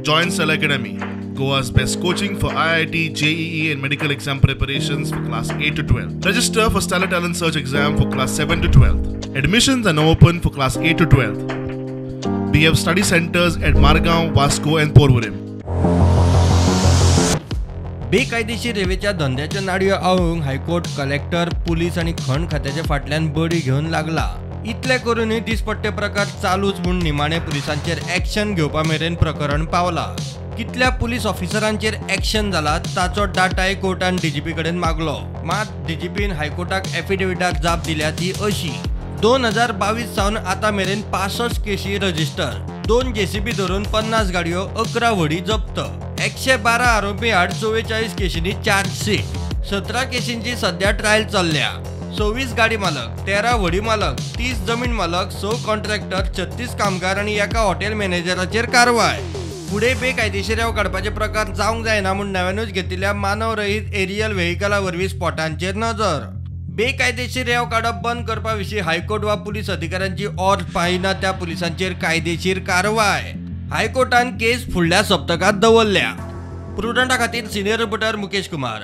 Join Stellar Academy, Goa's best coaching for IIT, JEE and medical exam preparations for class 8 to 12. Register for Stellar Talent Search exam for class 7 to 12. Admissions are now open for class 8 to 12. We have study centers at Margao, Vasco and Porvorim. बेकायदेशीर रेवेच्या धंद्याच्यो नाडयो आवळूंक high court, collector, police आनी खण खात्याच्या फाटल्यान बडी घेवन लागला. इतले करूनय दिसपट्टे प्रकार चालूच म्हूण निमाणे पुलिसांचेर एक्शन घेवपा मेरेन प्रकरण पावला. कितल्या पुलीस ऑफिसरांचेर एक्शन जाला ताचो डाटाय कोर्टान डीजीपी कडेन मागलो. मात डीजीपीन हायकोर्टाक एफिडेविटाक जाप दिल्या ती अशी: 2022 सावन आतां मेरेन 65 केशी रजिस्टर, 2 जेसीबी धरून 50 गाडयो, 11 व्हडी जप्त, 112 आरोपी आड 44 केशींनी चार्जशीट, 17 केशींची सध्या ट्रायल चल्ल्या, 26 गाडी मालक, 13 व्हडी मालक, 30 जमीन मालक, 6 कॉन्ट्रॅक्टर, 36 कामगार आनी एका हॉटेल मॅनेजराचेर कारवाय. फुडें बेकायदेशीर रेंव काडपाचे प्रकार जावंक जायना म्हूण नव्यानूच घेतिल्ल्या मानवरहीत एरियल व्हेकला वरवीं स्पॉटांचेर नजर. बेकायदेशीर रेंव काडप बंद करपा विशीं हायकोर्ट वा पुलीस अधिकाऱ्यांची ऑर्द पाळिना त्या पुलिसांचेर कायदेशीर कारवाय. हायकोर्टान केस फुडल्या सप्तकांत दवरल्या. प्रुडंटा खातीर सिनियर रिपोर्टर मुकेश कुमार.